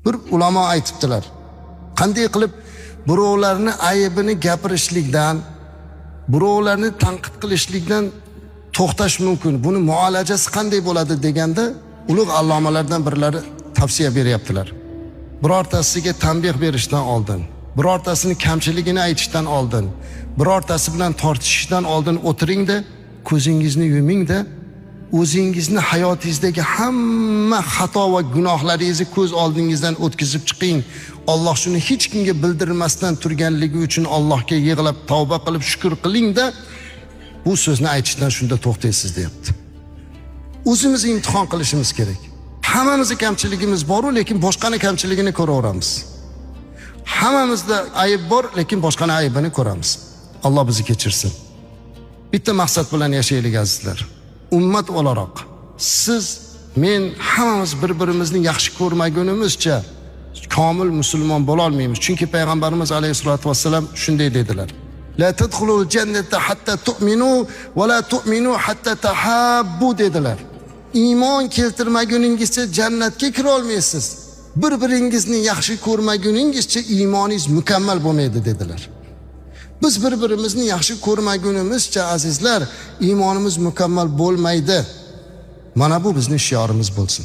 Bir ulamo aytibdilar. Qanday qilib birovlarni aybini gapirishlikdan, birovlarni tanqid qilishlikdan to'xtash mumkin? Buni muolajasi qanday bo'ladi deganda, ulug' allomalardan birlari tavsiya beryaptilar. Birortasiga tanbeh berishdan oldin, birortasini kamchiligini aytishdan oldin, birortasi bilan tortishishdan oldin o'tiringda, ko'zingizni yumingda, o'zingizni hayotingizdagi hamma xato va gunohlaringizni ko'z oldingizdan o'tkazib chiqing. Alloh shuni hech kimga bildirmasdan turganligi uchun Allohga yig'lab tavba qilib shukr qilingda, bu so'zni aytishdan shunda to'xtaysiz, deyapti. O'zimizni imtihon qilishimiz kerak. Hammamizni kamchiligimiz bor-u, lekin boshqani kamchiligini ko'raveramiz. Hammamizda ayb bor, lekin boshqani aybini ko'ramiz. Alloh bizni kechirsin. Bitta maqsad bilan yashaylik, azizlar. Ummat o'laroq siz, men, hammamiz bir-birimizni yaxshi ko'rmagunimizcha komil musulmon bo'la olmaymiz. Chunki payg'ambarimiz alayhisolatu vassalam shunday dedilar: "La tadkhulul jannata hatta tu'minu va la tu'minu hatta tahabbu", dedilar. Iymon keltirmaguningizcha jannatga kira olmaysiz. Bir-biringizni yaxshi ko'rmaguningizcha iymoningiz mukammal bo'lmaydi, dedilar. Biz bir-birimizni yaxshi ko'rmagunimizcha, azizlar, iymonimiz mukammal bo'lmaydi. Mana bu bizning shiorimiz bo'lsin.